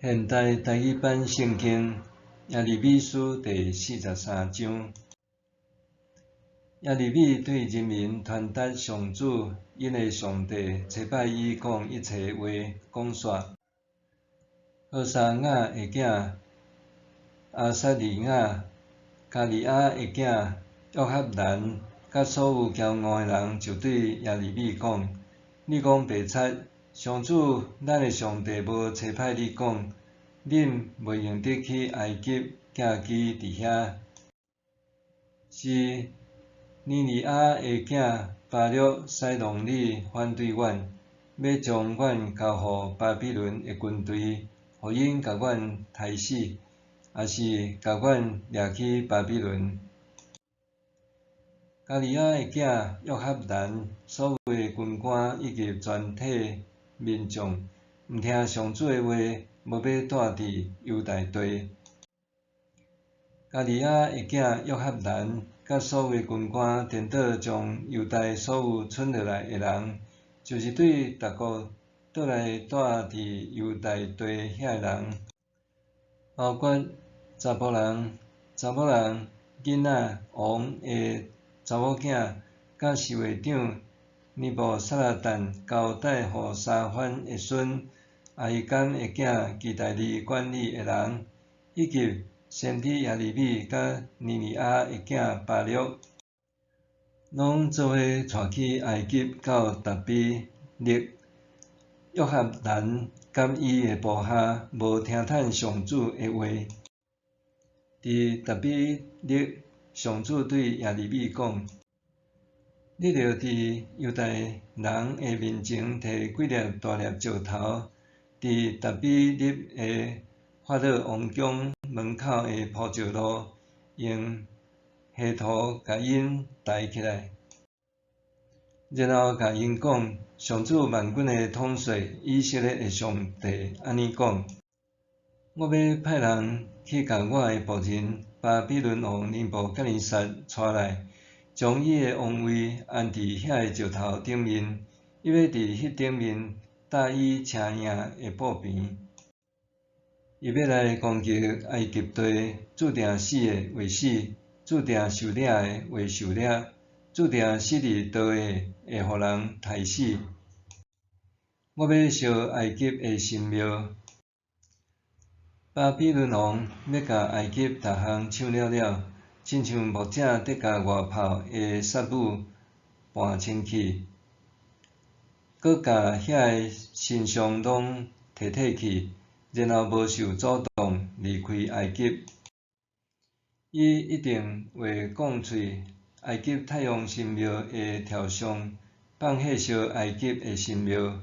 現代台語版聖經耶利米書第四十三章。耶利米對人民傳達上主𪜶的上帝差派伊講一切話，講煞。何沙雅的囝亞撒利雅、迦利亞的囝約哈難，佮所有驕傲的人，就對耶利米講：你講白賊！上主咱的上帝無差派你講，恁袂用得去埃及寄居佇遐。是尼利亞的囝巴錄使弄你反對阮，欲將阮交予巴比倫的軍隊，予𪜶共阮刣死，抑是共阮掠去巴比倫。迦利亞的囝約哈難，所有的軍官以及全體民眾，毋聽上主的話，無欲蹛佇猶大地。迦利亞的囝約哈難，佮所有的軍官顛倒將猶大所有賰落來的人，就是對逐國倒來蹛佇猶大地遐的人，包括查埔人、查某人、囡仔、王的查某囝，佮侍衛長尼布撒拉旦交代予沙番的孫亞希甘的囝基大利管理的人，以及先知耶利米佮尼利亞的囝巴錄，攏做伙帶去埃及到達比勒。約哈難佮伊的部下無聽趁上主的話。佇達比勒，上主對耶利米講：你著佇猶大人的面前提幾粒大粒石頭，佇達比勒的法老王宮門口的鋪石路，用黑土共𪜶抬起來，然後共𪜶講：上主萬軍的統帥以色列的上帝按呢講：我欲派人去共我的僕人巴比倫王尼布甲尼撒帶來，將伊的王位安佇遐个石頭頂面，伊欲佇彼頂面搭伊車輦的布棚。伊欲來攻擊埃及地，注定死的會死，注定受掠的會受掠，注定死佇刀的會予人刣死。我欲燒埃及的神廟，巴比倫王欲共埃及逐項搶了了，親像牧者佇共外跑的薩母盤清去，閣共遐个神像攏提提去，然後無受阻擋離開埃及。伊一定會摃碎埃及太陽神廟的雕像，放火燒埃及的神廟。